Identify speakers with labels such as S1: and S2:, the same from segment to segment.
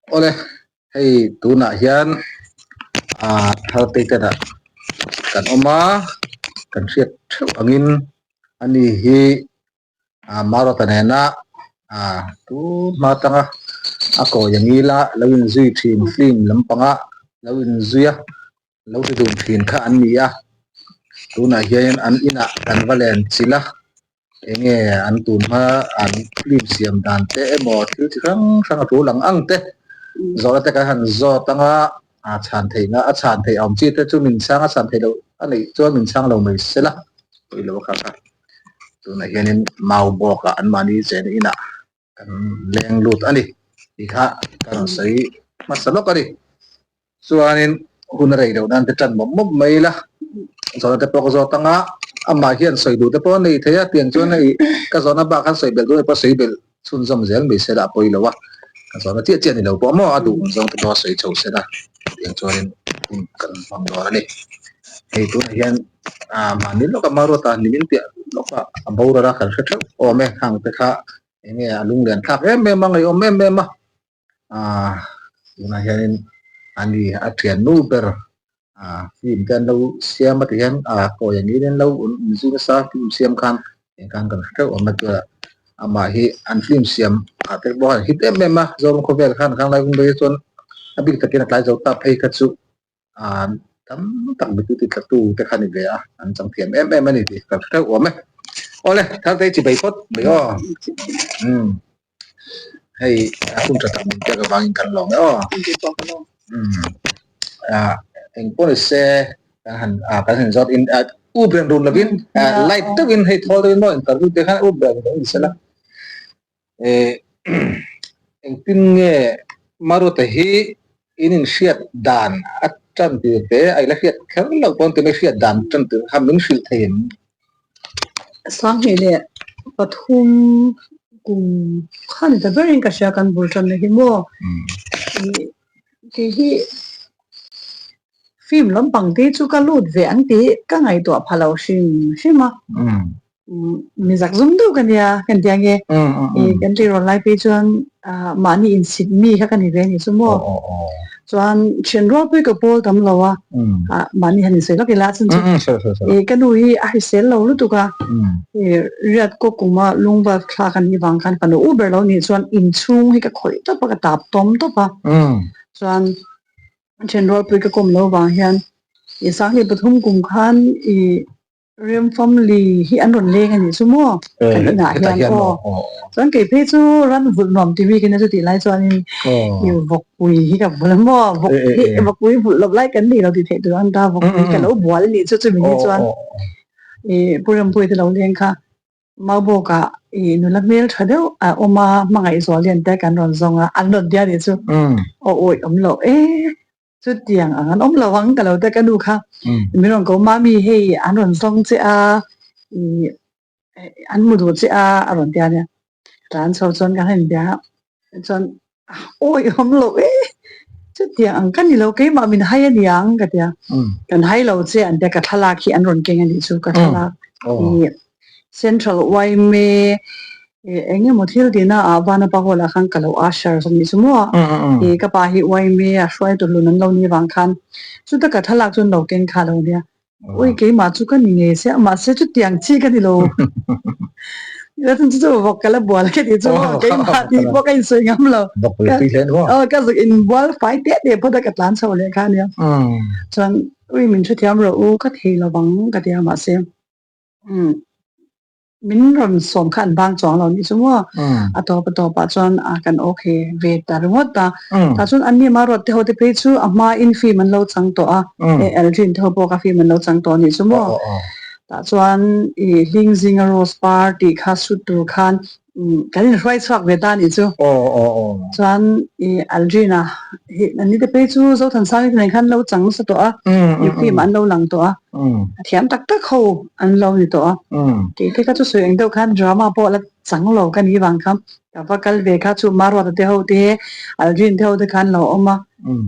S1: Awle, hei tunah hian ah Thalteiten ah kan awm a, kan hriat theuh angin ani hi ah Maruata nena ah tun hma atanga a kawi angila lo inzui thin film lampanga lo inzui a. Lo ti dun thin kha an ni a, tunah hian an inah kan va len chilh a, enge an tun hma an film siam dan te emaw thil chi hrang hrang a tul ang ang te zawhna te kan han zawt anga a chhan theihna a chhan theih awm chi te chu min chhang a chhan theih loh a neih chuan min chhang lo mai sela pawi lo a kha kha tunah hianin mau bawkah anmahni chena inah kan leng lut a ni tih kha ka rawn sawi hmasa lawk a ni. Chuanin hun a rei loh nan te tan mawp mawp mai ila, zawhna te pawh ka zawt anga amah hian sawi duh te pawh a nei thei a, tiang chuan hei ka zawhna bak khan sawi belh duh pawh sawi belh chhunzawm zel mai se la a pawi lo a, ka zawhna chiah chiah ni lo pawh maw a duh zawng te pawh a sawi chho se la tiang chuanin hun kan hmang dawn a ni. Hei tunah hian ah mahni lawka Maruata nimin piah lawkah a boral a kan hre theuh awm e hang te kha Enge a lunglen thlak em em a, ngaihawm em em a, aah tunah hianin ani a thian nu ber aah film te an lo siam a ti hian aah kawi angin an lo inzui nasa film siam khan eng khan kan hre theuh awm a chuan amah hi an film siam ah te pawh a hit em em a Zoram khawvel khan khanglai hun hi chuan a bik takin a tlai zo ta phei kha chu. An tam tak mitu ti tlatu te kha ni ve a, an chang thiam em em a ni tih ka hre theuh awm e. Awle, Thartei chi bei phawt mai aw. Umm hei a hun tha tak min pek avangin kan lawm e aw. Umm ah eng pawh ni se kan han ah kan han zawt in ah up reng run lovin ah light deuhin hei thawl deuhin maw interview te khan up reng run ni sela. Eh engtin nge Maruata hi in inhriat dan a tan tir te a ila hriat kher loh pawn tuna hriat dan tan tir kha min hrilh thei em?
S2: Sanghnih leh pathum kum kha ni ta berin ka hria kan bul tanna hi maw kei hi film lampang te chu ka lut ve ang tih ka ngaihtuah pha lo hrim hrim a. Mi zak zum deuh ka nia kan tia nge i kan tleirawl lai phei chuan mahni insit mi kha ka ni ve anih chu maw chuan thian rual pawh hi ka pawl tam lo a mahni han insawi lawk ila chhan chu i ka nu hi a hrisel lo lutuk a i riat kaw kuma lungval thlak anih vang khan fanu u ber lo nih chuan inchhung hi ka khawih tawp a ka tap tawm tawp a chuan thian rual pawh hi ka kawm lo vang hian i sanghnih pathum kum khan i Rem family hi an rawn leng a nih chu maw? Kan inah hian aw. Chuan kei phei chu ran vulh nuam timi khin a chutih lai chuanin i vawkpui hi ka vulh a maw? Vawk hi vawkpui vulh loh lai kan nei lo tih theih tur ang ta vawkpui ka lo bual a nih chu chumi ni chuan i Pu Rempuii te lo leng kha Maubawkah i nula hmel tha deuh a awm a hmangaih zual lian te kan rawn zawng a an rawn tia nih chu aw awih awm loh e. Chutiang ang an awm lo ang ka lo ta ka nu kha min rawn ko mami hei an rawn zawng che a ih an mu duh che a a rawn ti a nia tlan chho chuan ka han inbia a chuan awi awm lo e chutiang ang ka ni lo keimah min hai a niang ka ti a kan hai lo che an tia ka thlalak hi an rawn keng a nih chu ka thlalak ih Central yma eng emaw thil tihna ah Vanapa Hall ah khan ka lo usher zawk nih chu maw ih ka pa hi yma a hruai tur lun an lo nih vang khan chuta ka thlalak chu an lo keng kha lo nia ui keimah chu ka ni ngei sia mahse chutiang chi ka ni lo chu chu vawk ka la bual ka tih chu maw keimah tih pawh ka insawi ngam lo aw ka zuk inbual fai teh teh phawt a ka tlan chho leh kha ania chuan ui min hrethiam rawh u ka thei lovang ka ti a mahse Min rawn sawm kha an bang chuang lo nih chu maw? A tawp a tawpah chuan a kan okay ve ta ringawt a. Tah chuan an ni Maruat te ho te phei chu a hmain film an lo chang tawh a, Elgin te ho pawh kha film an lo chang tawh nih chu maw? Tah chuan i hling zinga rose par tih kha shoot tur khan Kan inhruai chhuak ve ta nih chu. Chuan i Aldrina hi an ni te phei chu Zothansang te nen khan lo chang nasa tawh a, i film an lo lang tawh a, a thiam tak tak ho an lo ni tawh a. Kei te kha chu sawi eng deuh khan drama pawh la chang lo ka ni vang kha ka va kal ve kha chu Maruata te ho te Aldrin te ho te khan lo awm a,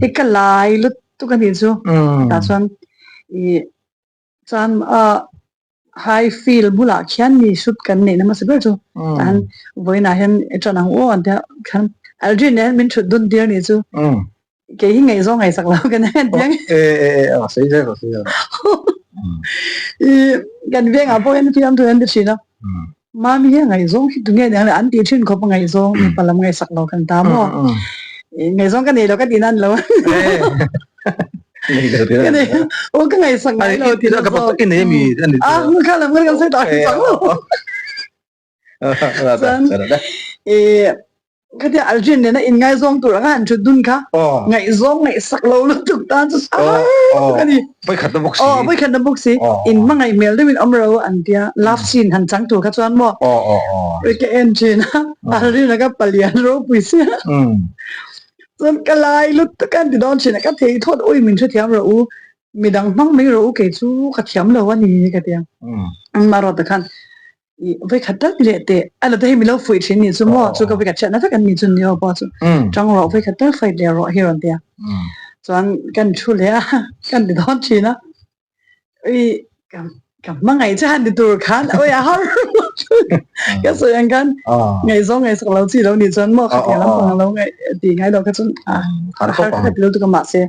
S2: i ka lai lutuk a nih chu. Tah chuan i chuan a High field bulah khian mi shoot kan neihna hmasa ber chu tan vawiinah hian i tan ang aw an tia khan Aldrin nen min thut dun tir ni chu. Kei hi ngaihzawng ngaihsak lo kan en tiang.
S1: E e e a sei zel sei zel.
S2: I kan veng ah pawh hian fiam thu an ti thin a. Mami hi ngaihzawng hi tunge niang le an ti thin khawp a ngaihzawng mipa lam ngaihsak lo kan ta maw. Ngaihzawng ka nei lo ka ti nan lo. Ka nei aw ka ngaihsak ngai lo ti
S1: lo zawk. I nei mi ani.
S2: Ah kha lam kan sawi ta chang lo. Chuan i khatia Aldrin nena inngaizawng tur anga han thut dun kha ngaihzawng ngaihsak lo lutuk tan chu a ni.
S1: Vawikhat na bawk si.
S2: Aw vawikhat na bawk si. In hmangaih hmel deuhin awm ro an tia love scene han chang tur kha chuan maw. Ka en thin a Aldrin a ka palian ropui sia. Chuan ka lai lutuk a an ti dawn thin a ka thei thawt ui min hrethiam rawh u midang hmang mai rawh u kei chu ka thiam lo a ni ka tia. Marawt khan I vawikhat tak leh teh a la te hi milo fuih thin nih chu maw chu ka vawikhat hriatna vek an nih chu ni ho pawh chu tang rawh vawikhat tal fight leh rawh hi rawn ti a chuan kan thu leh a kan ti dawn thin a i ka ka hmangaih che han ti tur khan oi a har ka sawi ang khan ngaihzawng ngaihsak lo chi lo nih chuan maw khatiang lampang lo ngaih ti ngai lo kha chuan a har kha ti lo tuk a mahse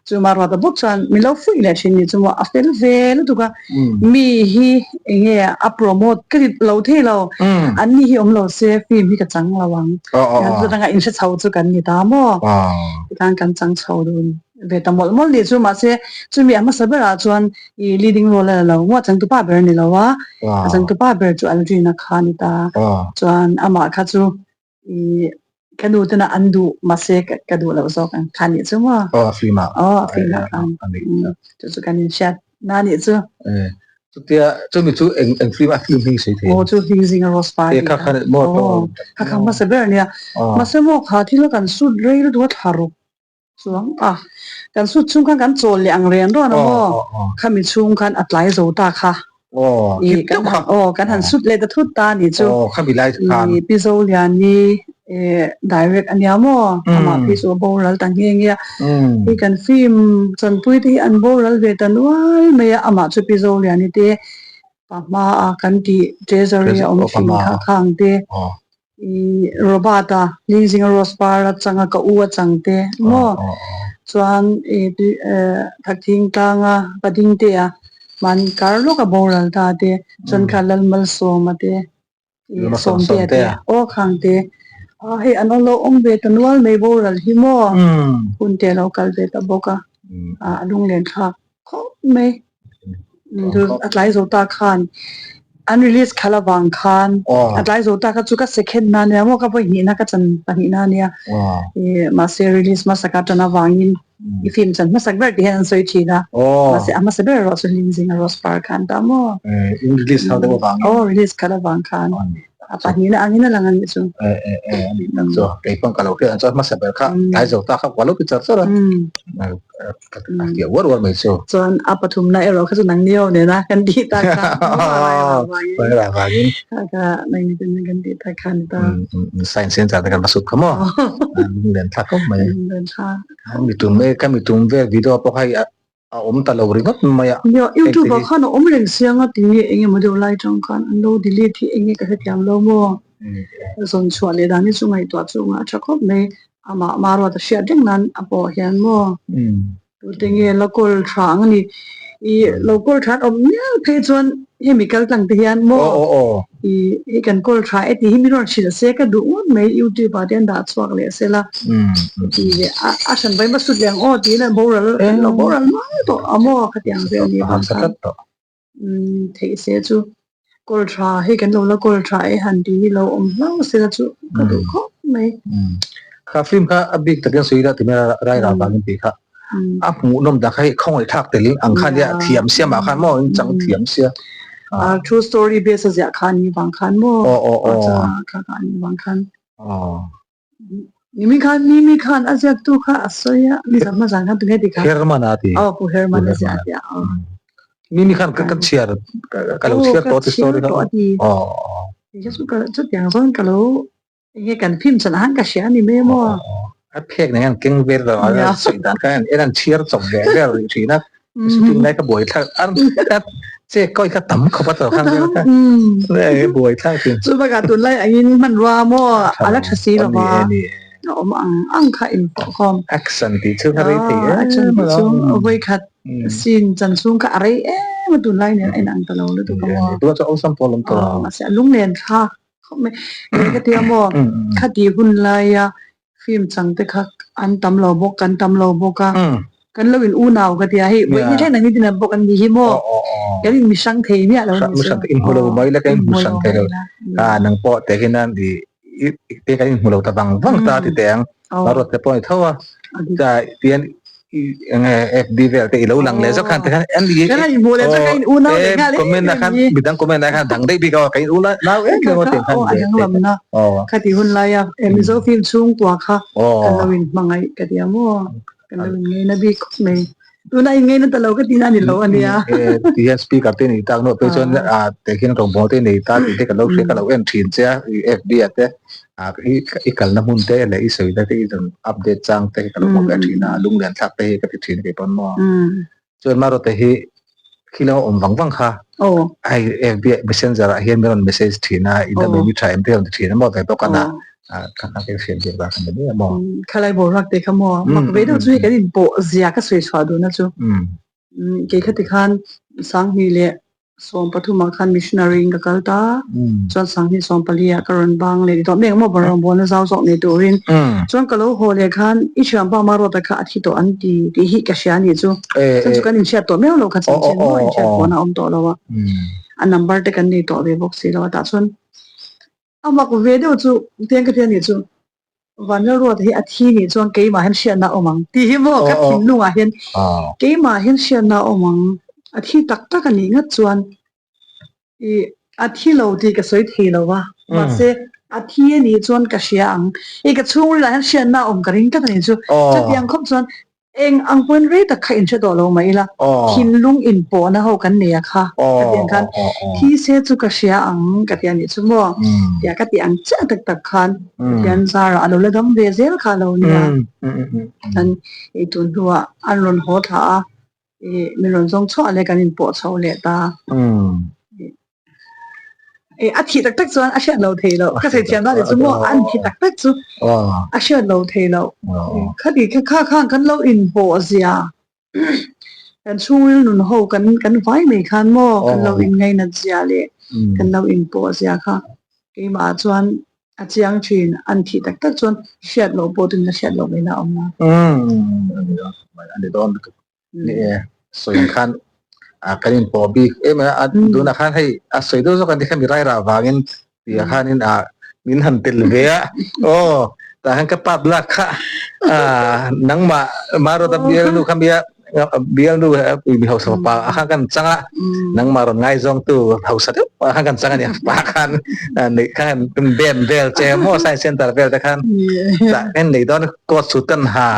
S2: Chu Maruata bawk chuan min lo fuih leh thin ni chu maw a fel ve lutuk a, mi hi eng nge a promote ka ti lo thei lo, an ni hi awm lo se film hi ka chang lo ang, chutanga in hre chho chu kan ni ta maw, tikhan kan chang chho dun ve ta mawlh mawlh ni chu mahse chumi a hmasa berah chuan i leading role a la lo maw changtupa ber a ni lo a, a changtupa ber chu Aldrin-a kha a ni ta, chuan amah kha chu I ka nu tena an duh mahse ka duh loh zawk ang kha nih chu maw?
S1: Aw a film ah.
S2: Aw a film ah khan. Chu chu kan inhriat na nih chu.
S1: Chutia chumi chu eng eng film a film hming sei thei.
S2: Aw chu hming zinga Rose Party.
S1: E kha kha maw to.
S2: Kha kha hmasa ber ania. Mahse maw kha thil a kan sut rei lutuk a thla ruk chuang a. Kan sut chhung khan kan chawl leh ang reng rawn a maw? Khami chhung khan a tlai zo ta kha.
S1: Aw,
S2: I
S1: kip
S2: kan
S1: deuh kha.
S2: han aw kan han sut leh ta thut ta ni chu.
S1: Aw, khami lai khan.
S2: I Pi Zoliani eh direct ania maw? Amah phei chu a boral ta nghe nghe a. Hei kan film chanpui te hi an boral ve ta nual mai a, amah chu Pi Zoliani te pa hma a kan tih treasury a awm thin kha khang te. I Robert-a Lingzinga Rose Par atanga ka u atang te maw chuan i Thakthing tlanga Padingtea mahni kar lawka boral ta te chuan kha Lalmalsawma te i Sawmtea te aw khang te a hei an lo awm ve ta nual mai boral hi maw hun te a lo kal ve ta bawk a a lunglen thlak khawp mai. A tlai zo ta khan an release khalh avang khan a tlai zo ta kha chu ka second na nia maw ka vawi hnihna ka chan pahnihna nia mahse release hmasa ka tan avangin i film chan hmasak ber tih hian an sawi thin a mahse a hmasa ber erawh chu Hlimzinga Rose Park khan ta maw
S1: in release khalh deuh avangin
S2: aw release khalh avang khan a pahnihna angin a lang a nih chu
S1: e e a nih tak chu kei pawn ka lo hriat ang chuan hmasa ber kha tlai zo ta kha kual lo ti char char a a fiah uar uar mai chu.
S2: Chuan a pathumna erawh kha chu nang ni ho nena kan tih tak kha
S1: Rai vangin.
S2: Kha kha nang ni ten kan tih tak kha ni ta.
S1: Science center te kan va sut kha maw. Lunglen thlak khawp mai.
S2: Lunglen thlak.
S1: Mi tum e ka mi tum vel video pawh kha a awm ta lo ringawt mai a.
S2: Nia YouTube ah khan a awm reng siang a tinge eng emaw deuh lai tang khan an lo delete hi eng nge ka hrethiam lo maw. Zawn chhuah leh dan hi chu ngaihtuah chu ngah tha khawp mai. Amah Maruata hriat reng nan a pawh hian maw tute nge la kawl tha ang a ni. I lo kawl tha an awm mial phei chuan hemi kal tlang te hian maw i hei kan kawl tha e tih hi min rawn hrilh se ka duh ngawt mai youtube ah te an dah chhuak leh se la ti leh a hran vai hmasut leh ang aw tiin a boral lo boral mai tawh a maw khatiang vel ni vang khan. Theih se chu kawl tha hei kan lo la kawl tha e han tih hi lo awm hlau se la chu ka duh khawp mai.
S1: Kha film kha a bik takin sawi ila tihmel a rai ral vangin tih kha a hmuhnawm dah kha hei khawngaih thlak tel ang khan nia thiam sia mah khan maw in chang thiam sia.
S2: True story base a ziah kha ni vang khan maw kha kha ni vang khan. Mimi khan Mimi khan a ziaktu kha a sawi a, ni zan hmasa khan tunge ti kha?
S1: Herman a ti.
S2: Aw Pu Herman a ziah a ti a.
S1: Mimi khan ka chhiar ka lo chhiar tawh ti story kha.
S2: Aw. Chutiang zawn ka lo enge kan film chan han ka hria a ni mai maw.
S1: A phek nen hian keng vel lo a sawi dan kha en an chhiar chawp ve vel rih thin a. Shooting lai ka buai thlak an che kawi kha tam khawp a tawh khan vel kha. Buai thlak thin.
S2: Chu bakah tunlai angin hmanrua maw a la tha si lo va. A awm ang ang kha inpawh khawm.
S1: Action tih chu kha rei thei em
S2: Action tih chu vawikhat scene chan chhung kha a rei em a tunlai nen a inang ta lo lutuk a maw.
S1: Tunah chuan awlsam pawh a lawm tawh
S2: a. Mahse a lunglen thlak khawp mai. Eng ka tia maw khati hun laia film chang te kha an tam lo bawk kan tam lo bawk a. Kan lo in unau ka tia hei vawiin thleng ang nitin an bawk an ni hi maw kan in mihrang thei miah lo
S1: ni chu. In hmu lo mai la kan in hmu hrang thei lo. Nang pawh teh hian i te kan in hmu lo ta vang vang ta ti teh ang. Maruat te pawh a ni tho a. Cha tian enge FB vel te i lo lang leh zawk khan te khan an ni
S2: kan in hmu leh zawk kan in unau leh nghal
S1: comment ah khan midang comment ah khan dang daih bik a kan in unau em em a tiang khan
S2: a dang lam na khati hun lai a Mizo film chhungkua kha kan lo in hmangaih ka ti a maw. Kan lo in ngei na bik khawp mai. Tuna in ngei na ta lo ka ti na ni lo a nia.
S1: Ti hian speaker te nei tak no pe chuan a te hian rawngbawl te nei ta tih te ka lo hria ka lo en thin che a i FB ah te a i i kalna hmun te leh i sawina te i rawn update chang te ka lo hmu ve thin a lunglen thlak te hi ka ti thin kei pawn maw. Chuan marawh te hi khi lo awm vang vang kha hei FB messenger ah hian min rawn message thin a i dam em i tha em te rawn ti thin a maw ve bawk a na kha kha ka hriat bik vang kha ni mai a maw.
S2: Khalai boruak te kha maw mak ve deuh chu hei kan inpawh zia ka sawi chhuah duhna chu kei khati khan Sanghnih leh 13 ah khan missionary in ka kal ta chuan 2014 ah ka rawn bang leh tawh mek maw rawngbawlna zau zawk nei turin chuan ka lo haw leh khan i thianpa Maruata kha a thi tawh an ti tih hi ka hria a nih chu chuan chu kan inhriat tawh miau lo kha chanchin maw inhriat pawhna a awm tawh lo a a number te kan nei tawh ve bawk si lo a tah chuan A mak ve deuh chu tiang ka ti a nih chu Vanlalruata hi a thi nih chuan keimah hian hriatna a awm ang tih hi maw ka thinlungah hian keimah hian hriatna a awm ang a thi tak tak a nih ngat chuan ih a thi lo tih ka sawi thei lo va mahse a thi a nih chuan ka hria ang ih ka chhungrilah hian hriatna a awm ka ring tlat a nih chu chutiang khawp chuan Eng ang pawhin rei tak kha inhre tawh lo mah ila, thinlung inpawhna ho kan nei a kha ka ti ang khan thi se chu ka hria ang ka ti a nih chu maw tia ka ti ang chiah tak tak khan Pathian zarah a lo la dam ve zel kha a lo nia. Chuan ei tun hnuah an rawn haw thla a, ih min rawn zawng chhuah leh kan inpawh chho leh ta. E a thih tak tak chuan a hriat lo thei lo ka sawi thiam dan chu maw an thi tak tak chu a hriat lo thei lo khati kha kha khan kan lo inpawh zia kan chhungril nun ho kan kan vai mai khan maw kan lo inngainat zia leh kan lo inpawh zia kha keimah chuan a chiang thin an thih tak tak chuan hriat loh pawh tun la hriat loh mai na awm a.
S1: Ani dawn lutuk. Ni e, sawi ang khan a kan in pawh bik em a tunah khan hei a sawi deuh zawk an ti kha mi rairah vangin tih khanin a min han tel ve a aw tah khan ka pap lak kha a nangmah Maruata bialnu kha mia bialnu mi hausa pa a khan kan chang a nangmah rawn ngaizawng tu hausa deuh a khan kan chang a ni pa khan neih khan bem vel che maw science center vel te khan tah khan nei dawn coat suit kan ha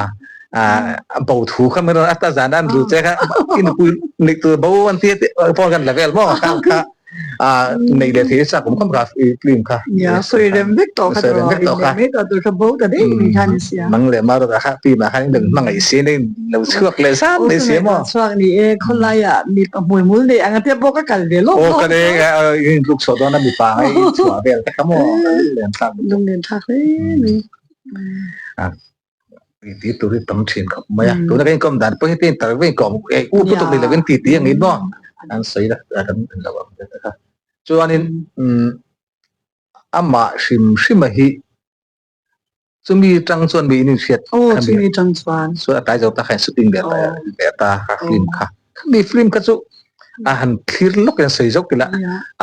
S1: a bo thu kha mi rawn ata zan an ru che kha in pui nei tur bo an ti phone kan la vel maw kha kha a nei le thei sa kum kham kha film kha
S2: ya soi rem vek to kha
S1: soi rem vek to kha
S2: me to tur kha bo ta dei mi kha ni sia
S1: nang le ma ro kha pi ma kha ding mangai si nei lo chuak le san nei sia mo
S2: chuak ni e kholai a mi pa hmui mul nei anga te bo ka kal ve lo
S1: o ka ne in luk so don mi pa ngai chua vel te kha mo len thak
S2: lung len thak hle ni
S1: Ti tur hi tam thin khawp mai a. Tuna kan inkawm dan pawh hi tin tar vek inkawm e u pu tuk ni lovin ti ti ang in maw an sawi la kan lo ang te kha. Chuanin amah hrim hrim a hi chumi tang chuan mi in inhriat
S2: Aw chumi tang chuan.
S1: Chuan a tlai zo ta kha in shooting leh ta leh ta kha film kha. Khami film kha chu a han thlir lawk in sawi zawk ila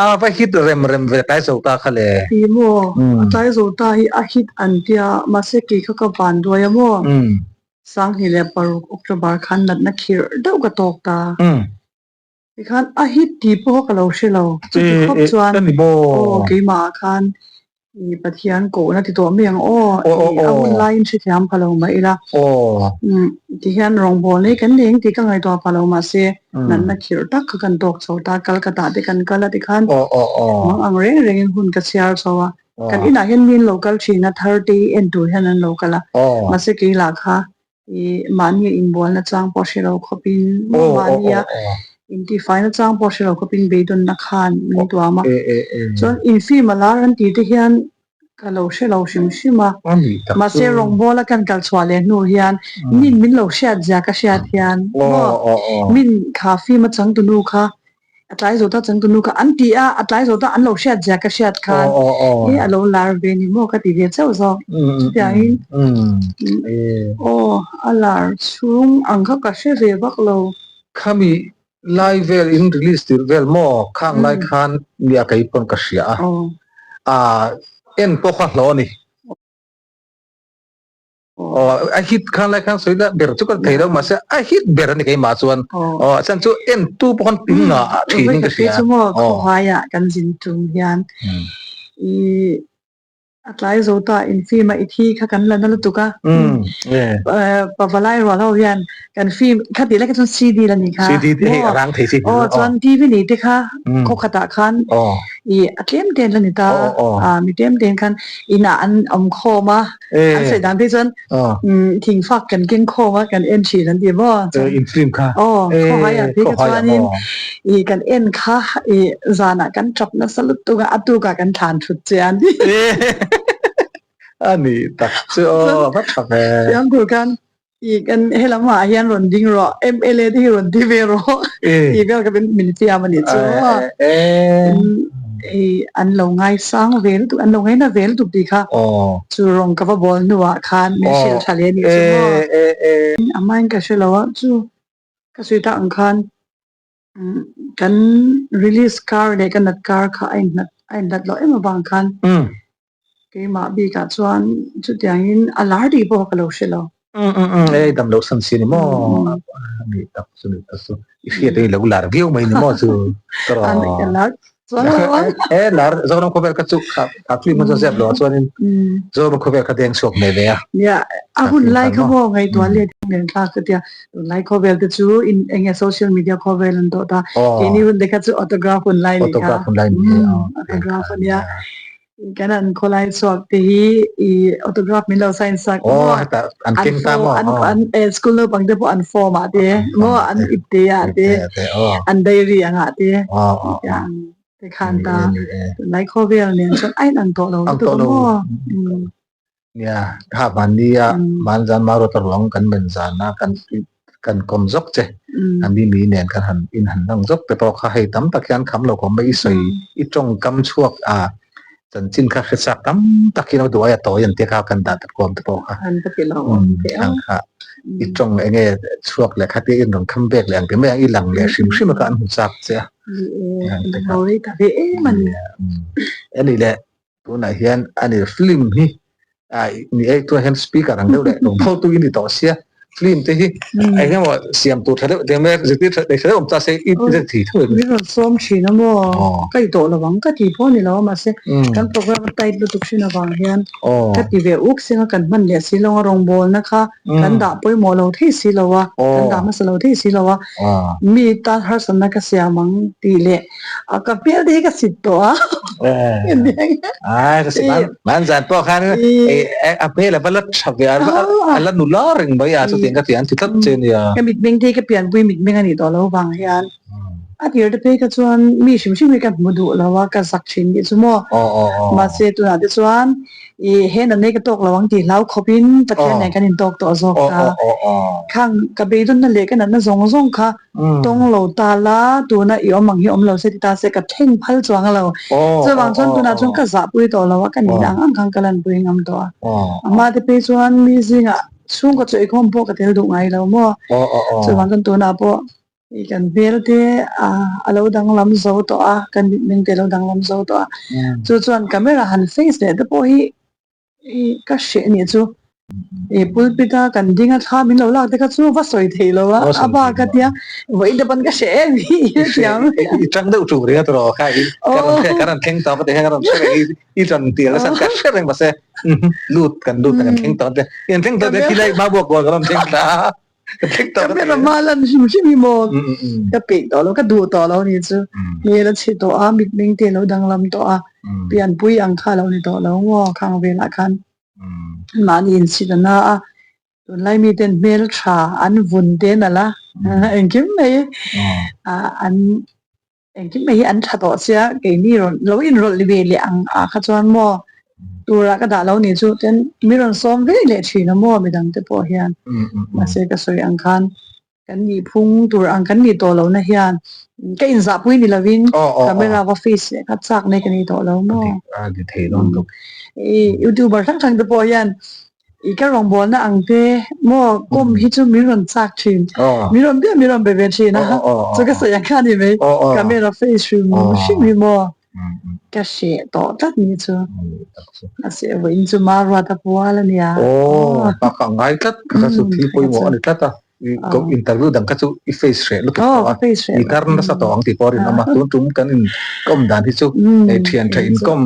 S1: a va hit rem rem ve tlai zo ta kha le.
S2: Ti maw a tlai zo ta hi a hit an tia mahse kei kha ka van duai a maw 2006 October khan natna khirh deuh ka tawk ta tikhan a hit tih pawh ka lo hre lo chuti khawp chuan aw keimah ah khan I Pathian kohna ti tawh mai ang aw, i a hun laiin hrethiam pha lo mah ila. Tihian rawngbâwl nei kan nei ang tih ka ngaihtuah pha lo mahse natna khirh tak kha kan tawk chho ta, Calcutta te kan kal a tikhan mang ang reng rengin hun ka chhiar chho a. Kan inah hian mi an lo kal thin a, thar te hi en tur hian an lo kal a, mahse kei lah kha I mahnia inbualna chang pawh hre lo khawpin, mahnia intifaina chang pawh hre lo khawpin beidawnna khan min tuam a. Chuan in film a lar an tih te hian Ka lo hre lo hrim hrim a. Mahse rawngbawla kan kal chhuah leh hnu hian min min lo hriat zia ka hriat hian maw min kha film a changtunu kha a tlai zawta changtunu kha an ti a, a tlai zawta an lo hriat zia ka hriat khan e a lo lar ve ni maw ka ti ve chauh zawk. Chutiangin aw a lar chhung ang kha ka hre ve vak lo.
S1: Khami Lai vel in release tirh vel maw khang lai khan nia kei pawn ka hria a, ah en pawh kha hlawh a ni. Aw a hit khang lai khan sawi la ber chu ka thei lo mahse a hit ber a ni keimah chuan aw a chhan chu en tu pawh khan ping ngah thin in ka hria.
S2: Chu maw khawhaiah kan zin tum hian i A tlai zo ta in film a i thi kha kan la na lutuk a. Pavalai rual ho hian kan film kha tih lai kha chuan CD la ni kha.
S1: CD te hei a rang thei si.
S2: Aw chuan TV nei te kha khaw khatah khan i a tlem ten la ni ta. Mi tlem ten khan inah an awm khawm a. An sawi dan phei chuan thingfak kan keng khawm a kan en thin an ti maw.
S1: In film kha.
S2: Aw khawhai ah phei kha chuanin I kan en kha i zanah kan tap nasa lutuk a, a tukah kan thlan thut che a ni.
S1: A ni tak chu aw, va tha ve.
S2: Siam tur khan i kan helamah hian rawn ding rawh, MLA te hi rawn ti ve rawh tih vel kha min fiam a nih chu. I an lo ngaisang ve lutuk, an lo ngaina ve lutuk tih kha chu rawng ka va bawl hnuah khan min hrilh tha leh a nih chu maw. A hmain ka hre lo a, chu ka sawi tak ang khan Kan release kar leh ka nat kar kha a inhlat a inhlat loh em avang khan keimah bikah chuan chutiangin a lar tih pawh ka lo hre lo.
S1: Ei dam loh san si ni maw ni tak chu ni tak chu i hriat ei lo lar viau mai ni maw chu ka
S2: lar chuan
S1: e lar Zoram khawvel kha chu kha kha film chu zep lo chuanin Zoram khawvel kha deng chhuak mai ve a.
S2: Nia a hun lai kha maw ngaihtuah let nen thlak ka tia tunlai khawvel te chu in enge social media khawvel an tawh ta keini hun te kha chu autograph hun lai ni kha
S1: autograph hun lai ni
S2: autograph ania kan an khawlai chhuak te hi i autograph min lo sign sak
S1: maw an keng ta maw
S2: an an school naupang te pawh an form ah te maw an ipte ah te an diary angah te te khan ta tunlai khawvel nen chuan a inang tawh lo lutuk a maw.
S1: Nia kha mahnia manzan maruata ruang kan men zana kan kan kawm zawk che a mi mi nen kan han in han lang zawk te pawh kha hei tam tak hian kham lo kawm mai i sawi i tawngkam chhuak a chanchin kha hre chak tam tak hian a duai a tawi an tia kha kan dah ta kuam te pawh kha ang kha i tawng enge chhuak leh kha tia in rawn kham bek leh ang ti mai ang i lang leh hrim hrim a kha an hmu chak che a ani leh Tunah hian a ni film hi ni e tunah hian speaker ang deuh leh lo pho tu in ni tawh sia film te hi eng emaw siam tur tha deuh te mek zirtir tha tha deuh awm ta se i zir thei tho
S2: em. Min rawn sawm thin a maw ka ti tawh lo ang ka ti pawh a ni lo a mahse kan program a tight lutuk hrin avang hian ka ti ve uk singa kan hman leh si lo a rawngbawlna kha kan dah pawimawh lo thei si lo a kan dah hmasa lo thei si lo a mi tan harsatna ka siam ang tih leh A ka hmel te hi ka sit tawh a.
S1: Ai ka sit man zan pawh khan a hmel a va la tha ve a la nula reng mai a chutiang ka ti an ti tlat che nia.
S2: Ka mitmeng te hi ka pianpui mitmeng a nih tawh lo vang hian a tir te phei kha chuan mi hrim hrim hi ka hmu duh lo a ka zak thin tih chu maw. Mahse tunah te chuan I he na nei ka tawk lo ang tih hlau khawpin Pathian nen kan intawk tawh zawk a. Khang ka beidawnna leh ka natna zawng zawng kha tawng lo ta la, tuna i awm ang hi awm lo se ti ta se ka thleng phal chuang lo. Chuvang chuan tunah chuan ka zahpui tawh lo a, ka nihna ang ang khan ka lanpui ngam tawh a. Amah te phei chuan mi zingah chhungkaw chaw eikhawm pawh ka tel duh ngai lo maw. Chuvang chuan tunah pawh I kan hmel te a lo danglam zo tawh a, kan mitmeng te a lo danglam zo tawh a. Chu chuan camera han face leh te pawh hi i ka hreh nih chu. I pulpit a kan ding a thla min lo lak te kha chu va sawi thei lo a, a bak a tia vawiin te pawn ka hreh em hi i hria ang.
S1: I tang deuh ṭung ringawt rawh kha i ka rawn thleng tawp a ti hian ka rawn hre reng i rawn ti a ka hre reng mahse lut kan lut kan thleng tawp a ti kan thleng tawp a khilai hma buak kual ka rawn thleng ta a.
S2: Camera hma lan hrim hrim hi maw ka peih tawh lo ka duh tawh lo ni chu hmel a chhe tawh a mitmeng te a lo danglam tawh a pianpui ang kha a lo ni tawh lo maw khang velah khan mahni inchhit a na a tunlai miten hmel tha an vun te nalh a engkim mai an Engkim mai hi an tha tawh sia, keini rawn lo inrawlh ve leh ang ah kha chuan maw? Turah ka dah lo nih chu ten mi rawn sawm ve leh thin a maw midang te pawh hian. Mahse ka sawi ang khan kan nih phung tur ang kan nih tawh lohna hian ka inzahpui ni lovin camera va face leh kha chak nei ka ni tawh lo maw. I youtuber hrang hrang te pawh hian i ka rawngbawlna ang te maw kawm hi chu min rawn chak thin. Min rawn biak min rawn be ve thin a chu ka sawi ang kha a ni mai camera face hrim hrim hi maw. Ka hreh tawh tlat ni chu. Mahse vawiin chu ma ruat a pual a nia.
S1: Aw, ka ka ngai tlat ka chu thil pawimawh a ni tlat a. Interview dang kha chu i face hreh lutuk tawh a. I tar nasa tawh ang tih pawh a rinawm a. Tun tum kan in kawm dan hi chu thian tha inkawm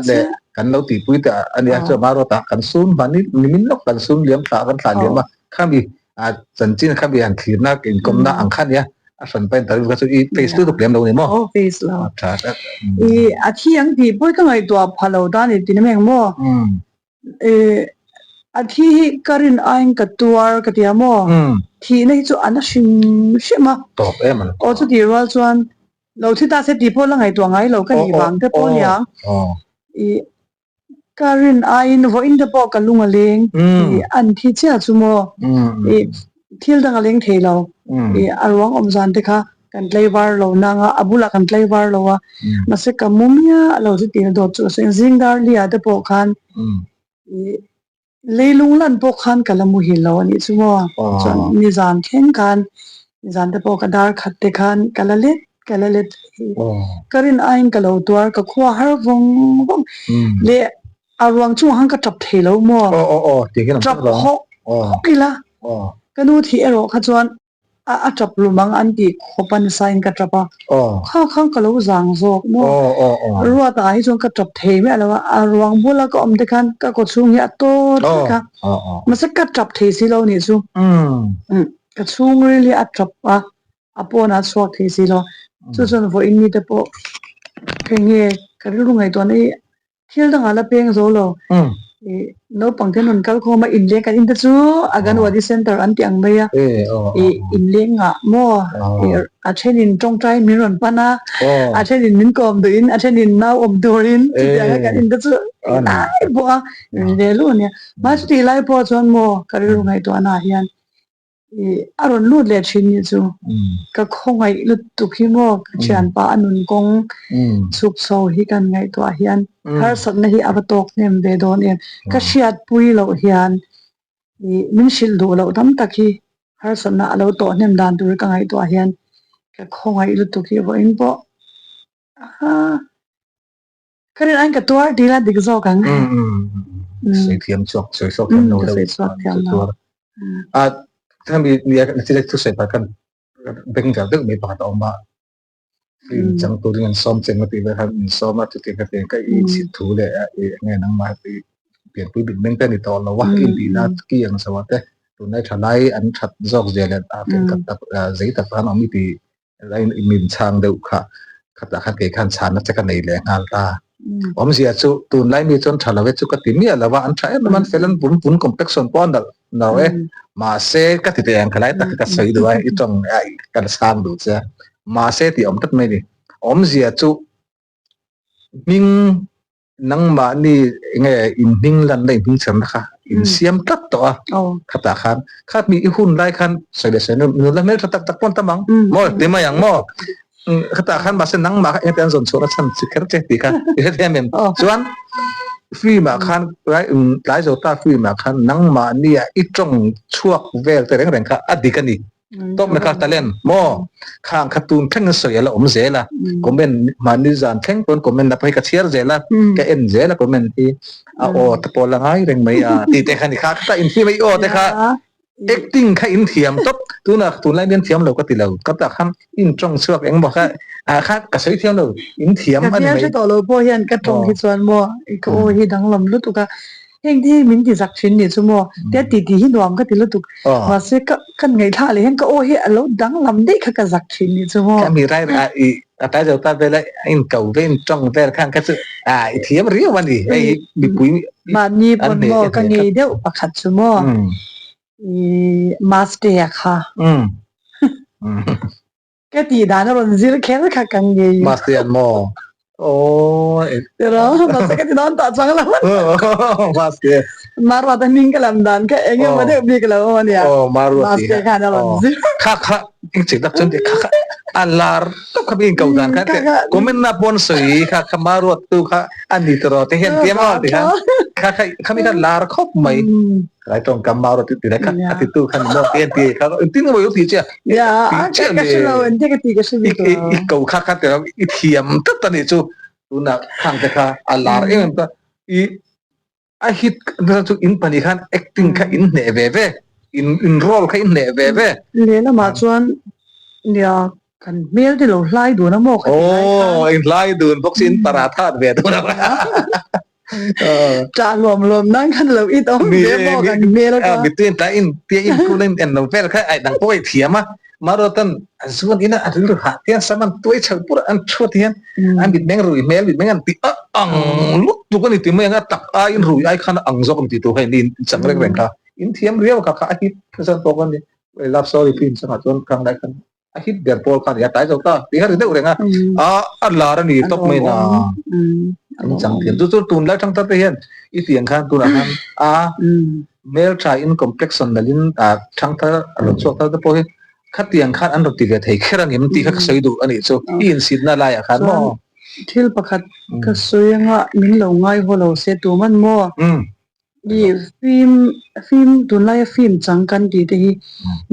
S1: leh kan lo tihpui te a nia. Chuan ma ruat ah kan sun hman nimin lawk kan sun liam thlah kan thlah liam a. Khami a chanchin kha mi han thlirna inkawmna ang kha nia a hran pa interview kha chu i face lutuk lem lo ni maw?
S2: Aw face lo. A tha tlat. I a thi ang tih pawh ka ngaihtuah pha lo ta ni ti nem eng maw? I a thi hi ka rin aiin ka tuar ka tia maw? Thihna hi chu a na hrim hrim a.
S1: Tawp em a.
S2: Aw chutih rual chuan lo thi ta se tih pawh la ngaihtuah ngai lo ka nih vang te pawh nia. I Ka rin aiin vawiin te pawh ka lung a leng i an thi chiah chu maw i thil dang a leng thei lo i a ruang awm zan te kha kan tlaivar lo nang a, a bulah kan tlaivar lo a, mahse ka mu miah lo chu tihna dawt chu a sawi zing dar lia te pawh khan i Leilung lan pawh khan ka la muhil lo a nih chu maw? Chuan nizan thleng khan nizan te pawh ka dar khat te khan ka la let ka la let hi. Ka rin aiin ka lo tuar ka khua har vawng vawng leh a ruang chungah khan ka tap thei lo maw? Tap hawk hawk ila ka nu thih erawh kha chuan A tap lum ang an tih khawp a nasa in ka tap a, kha khan ka lo zang zawk maw? Ruata ah hi chuan ka tap thei miah lo a, a ruang bula ka awm te khan ka kaw chhung hi a tawt vek a, mahse ka tap thei si lo nih chu, ka chhungril hi a tap a, a pawnah a chhuak thei si lo, chu chuan vawiin ni te pawh hei nge ka rilru ngaihtuahna hi Thil dangah la peng zo lo. I naupang te an rawn kal khawm a, inleng kan in te chu Anganwadi Center an ti ang mai a. I inleng ah maw a thenin tawngtai min rawn pan a, a thenin min kawm duhin, a thenin nau awm turin chutiang a kan in te chu englai pawh a ri ve luh a nia. Mahse chutih lai pawh chuan maw ka rilru ngaihtuahna ah hian I a rawn lut leh thin nih chu ka khawngaih lutuk hi maw ka thianpa a nun kawng chhuk chho hi kan ngaihtuah hian harsatna hi a va tawk hnem ve dawn em ka hriatpui loh hian i min hrilh duh loh tam tak hi harsatna a lo tawh hnem dan tur ka ngaihtuah hian ka khawngaih lutuk hi vawiin pawh Ka rin aiin ka tuar dil a dik zawk ang.
S1: Sawi thiam chhuak, sawi chhuak thiam lo deuh.
S2: Sawi chhuak thiam lo.
S1: A khami nia thil thu sawi pah khan beng ver deuh mai pakhat a awm a. Film chang turin an sawm che emaw tih vel khan min sawm a chutiang kha tiang ka i chhit thu leh enge nangmah i pianpui bik meng te a ni tawh lo a intihna ki ang chho ah te tunlai thalai an that zawk zia leh a fel tak tak zei tak khan awm i tih min chhang deuh kha khatah khan kei khan chhanna che ka nei leh nghal ta. Awmzia chu tunlai mi chuan tha lo e chu ka ti miah lo a, an tha em em a, an fel an vun vun complexion pawh a nalh no e. Mahse ka ti teh ang khalai tak hi ka sawi duh a, i tawng ka la chhang duh che a. Mahse tih a awm tlat mai a ni. Awmzia chu hming Nangmahni enge in hming lanna in hming chherna kha in siam tlat tawh a, khatah khan khat mi i hun lai khan sawi leh sawi nula hmeltha tak tak pawh an tam ang maw ti mai ang maw khatah khan mahse nangmah kha engte an zawn chhuahna chhan chi kher che tih kha i hre thiam em chuan film ah khan tlai zo ta film ah khan nangmahni ah i tawng chhuak vel te reng reng kha a dik a ni. Top na kha talent maw khang kha tun thleng in sawi ala awm zel a comment mahni zan thleng pawn comment na pawh hi ka chhiar zel a ka en zel a comment hi a aw te pawh la ngai reng mai a tih te kha ni kha kha in film a i aw te kha acting kha in thiam tawp tuna tunlai hian thiam lo ka ti lo ka tak khan in tawng chhuak engmaw kha ah kha ka sawi thiam lo in thiam
S2: a ni mai. Ka hre tawh lo pawh hian ka tawng hi chuan maw ka aw hi danglam lutuk a Heng te hi min ti zak thin nih chu maw? Tia ti ti hi nuam ka ti lutuk. Mahse ka kan ngaihthla leh hian ka aw hi a lo danglam daih kha ka zak thin nih chu maw?
S1: Ka mi rai a i a tai zo ta vel a in ko ve in tawng vel khan ka chu a i thiam riau a ni hei hi mipui
S2: Mahni pawn maw ka ngei deuh pakhat chu maw? I Mastea kha. Ka tih dan a rawn zir kher kha ka ngei.
S1: Mastea maw? Oh,
S2: Pero mahse ka ti dawn tah chuang lo.
S1: Mahse.
S2: Maruata hming ka lam dan kha eng emaw deuh bik lo awm ania.
S1: Oh, Maruati.
S2: Mahse khan a rawn zir.
S1: Kha kha eng chik tak chuan kha kha a lar tawp kha min ko dan kha te comment na pawn sawi kha kha Maruat tu kha a ni tawh te hian tiam a ti khan kha kha kha mi kha lar khawp mai. Lai tawng kam Maruat ti lai kha a ti tu khan mo ti ti kha tin mo ti che.
S2: Ya, ka hre lo en te ka ti ka hre bik lo.
S1: I ko kha kha te i thiam tlat ani chu tuna khang te kha a lar em em ta i a hit chu in pahnih khan acting kha in hneh ve ve in in role kha in hneh ve ve.
S2: Lehlamah chuan nia kan hmel te lo hlai dun a maw ka ti lai khan.
S1: Aw in hlai dun bawk si in paratha ve dun a.
S2: Ṭah luam luam nan khan lo it awm ve maw kan hmel kha.
S1: Mittuin tlai in tia in khu in en lo vel kha ai dang pawh i thiam a. Maruatan a zuan ina a rilru hah tian sam an tuai chho pur an thuat hian an mitmeng rui hmel mitmeng an ti a ang lutuk a ni ti mai ang a tak aiin rui ai khan a ang zawk a ni ti tur kha in chang reng reng kha in thiam riau kha kha a hit nasa tawk a ni. Love story film changah chuan khang lai khan a hit ber pawl kha a ni a tlai zo ta tih kha ri deuh reng a a a lar a ni tawp mai na an chang thiam chu chu tunlai thang thar te hian i tiang khan tunah khan a hmeltha in complexion nalh in a thang thar a rawn chhuak thar te pawh hi khatiang khan an rawn ti ve thei kher ang em tih kha ka sawi duh a nih chu i insitna laiah khan maw
S2: thil pakhat ka sawi anga min lo ngai haw lo se tuman maw I film film tunlaia film chang kan tih te hi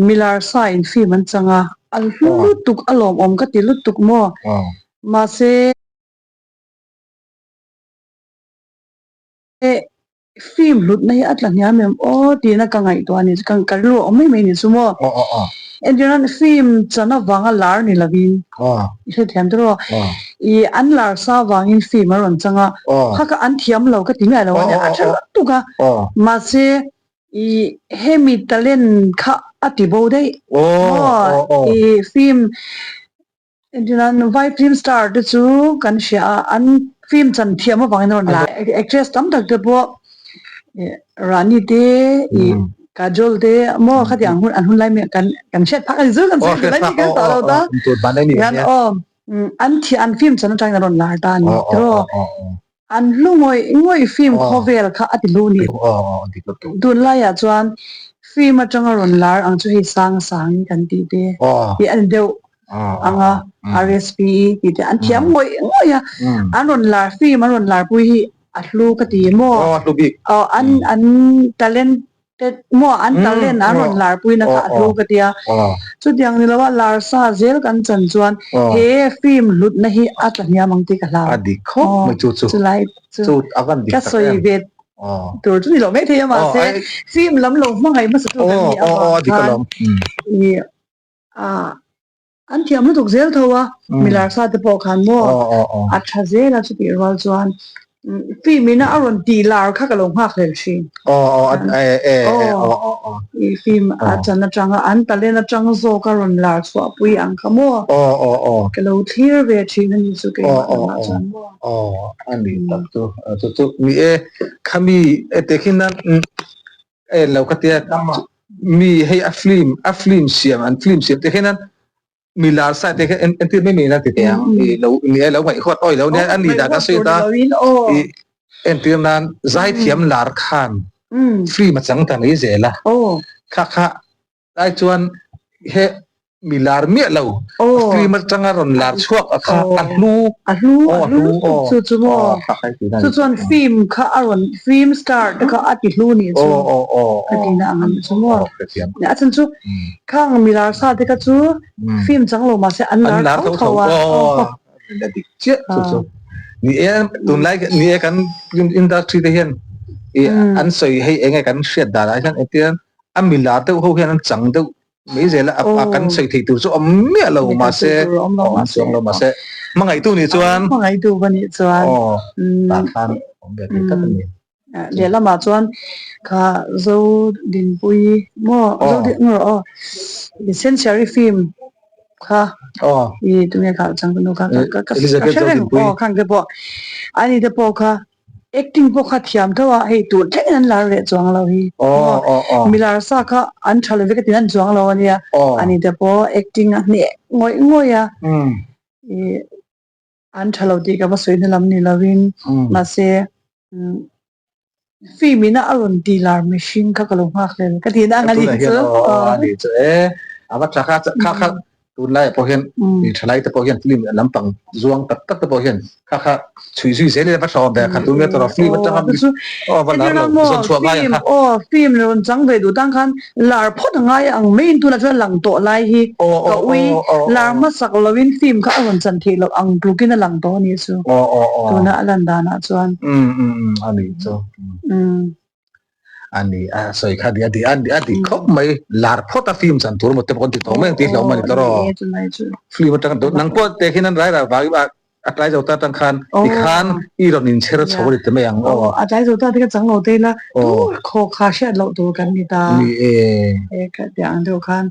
S2: milar sa in film an chang a, a hlu lutuk a lawmawm ka ti lutuk maw mahse film hlutna hi a tla hniam em aw tiin a ka ngaihtuah a ni ka ka rilru a awm mai mai a ni chu maw entirnan film chan avanga lar ni lovin i hrethiam tawh rawh I an lar sa vangin film a rawn chang a, kha kha an thiam lo ka ti miah lo a nia, a tha lutuk a, mahse i hemi talent kha a ti bo daih maw, i film engtin vai film star te chu kan hria a, an film chan thiam avangin a rawn lar, actress tam tak te pawh Rani te i Kajol te maw khatiang hun an hun lai kan kan hriat phak a ni chu kan sawi duh lai ni kan tawh lo ta hian aw. An thi an film chan atangin a rawn lar ta a ni tiraw? An hlu ngawih ngawih film khawvel kha a ti hlu ni. Tunlaiah chuan film atanga rawn lar ang chu hei sang sang kan tih te hi a ni deuh ang a, RSPE tih te an thiam ngawih ngawih a, an rawn lar film an rawn larpui hi a hlu ka ti maw? An an talent Te maw an talent an rawn lar puina kha a hlu ka tia. Chutiang ni loa lar sa zel kan chan chuan he film hlutna hi a tla hniam ang tih ka hlau.
S1: A dik khawp mai chu chu.
S2: Chulai
S1: chu a van dik
S2: tak em. Ka sawi ve tur chu ni loh mai thei a mahse film lam lo hmangaih hmasa tu kan nih avang khan i a An thiam lutuk zel tho a, milar sa te pawh khan maw a tha zel a chutih rual chuan film ina a rawn tih lar kha ka lo nghak hlel thin. I film a chan atanga an talent atang zawk a rawn lar chhuah pui ang kha maw ka lo thlir ve thin a ni chu keimah lamah chuan maw.
S1: A ni tak chu chu chu ni e khami e tekhin nan e lo ka tia mi hei a film a film siam an film siam te khian mi lar sai te khian entir mai mai na ti te ang i lo ni e lo ngaih huat oi lo nia ani da ka sawi ta i entir nan zai thiam lar khan film a chang ta mai zel a kha kha Lai chuan he mi lar miah lo film atanga rawn lar chhuak a kha a hlu
S2: a hlu a hlu lutuk chu chu maw chu chuan film kha a rawn film star te kha a ti hlu nih chu ka ti na ang chu maw a chhan chu khang mi lar sa te kha chu film chang lo mahse an lar tho tho a
S1: a dik chiah chu chu ni e tunlai ni e kan film industry te hian i an sawi hei enge kan hriat dan ah hian engtin a mi lar deuh ho hian an chang deuh mai zel a a kan sawi thei tur chu awm miah lo mahse awm chuang lo mahse hmangaihtu nih chuan
S2: hmangaihtu va nih chuan
S1: aw tah khan awm ve thei tak a ni
S2: lehlamah chuan kha zo dinpui maw zo din maw aw sensiari film kha i tunge kha changtunu kha ka hre reng aw khang te pawh ani te pawh kha Acting pawh kha thiam tho a, hei tur thlengin an lar leh chuang lo hi. Milar sa kha an tha lo vek a tiin an chuang lo a nia. Ani te pawh acting a hneh ngawih ngawih a. An tha lo tih ka va sawi na lam ni lovin mahse film ina a rawn tih lar mihring kha ka lo nghak hlel ka tih na ang a ni
S1: chu. A ni chu e a va tha kha kha kha tunlaiah pawh hian mi thalai te pawh hian film lampang zuang tak tak te pawh hian kha kha chhui zui zel ila va tha awm ve kha tunge tawrh film atanga mi aw va lar lo zawn chhuah ngai ang kha.
S2: Aw film rawn chang ve duh tang khan lar phawt a ngai ang mai in tunah chuan lang tawh lai hi ka ui lar hmasak lovin film kha a rawn chan theih loh ang tlukin a lang tawh a nih chu tuna a lan danah chuan.
S1: A nih chu. A ni a sawi kha a di a di a di khawp mai lar phawt a film chan tur emaw te pawh kan ti tawh mai ang tih hlauh mai a ni tawh rawh. Film atang nang pawh teh khian an rai rai vang a tlai zo ta atang khan tikhan i rawn inchher chho a ni ta mai ang
S2: aw. A tlai zo ta te kha chang lo te ila tur khaw kha hriat loh tur kan ni ta.
S1: Ni e.
S2: E ka ti ang deuh khan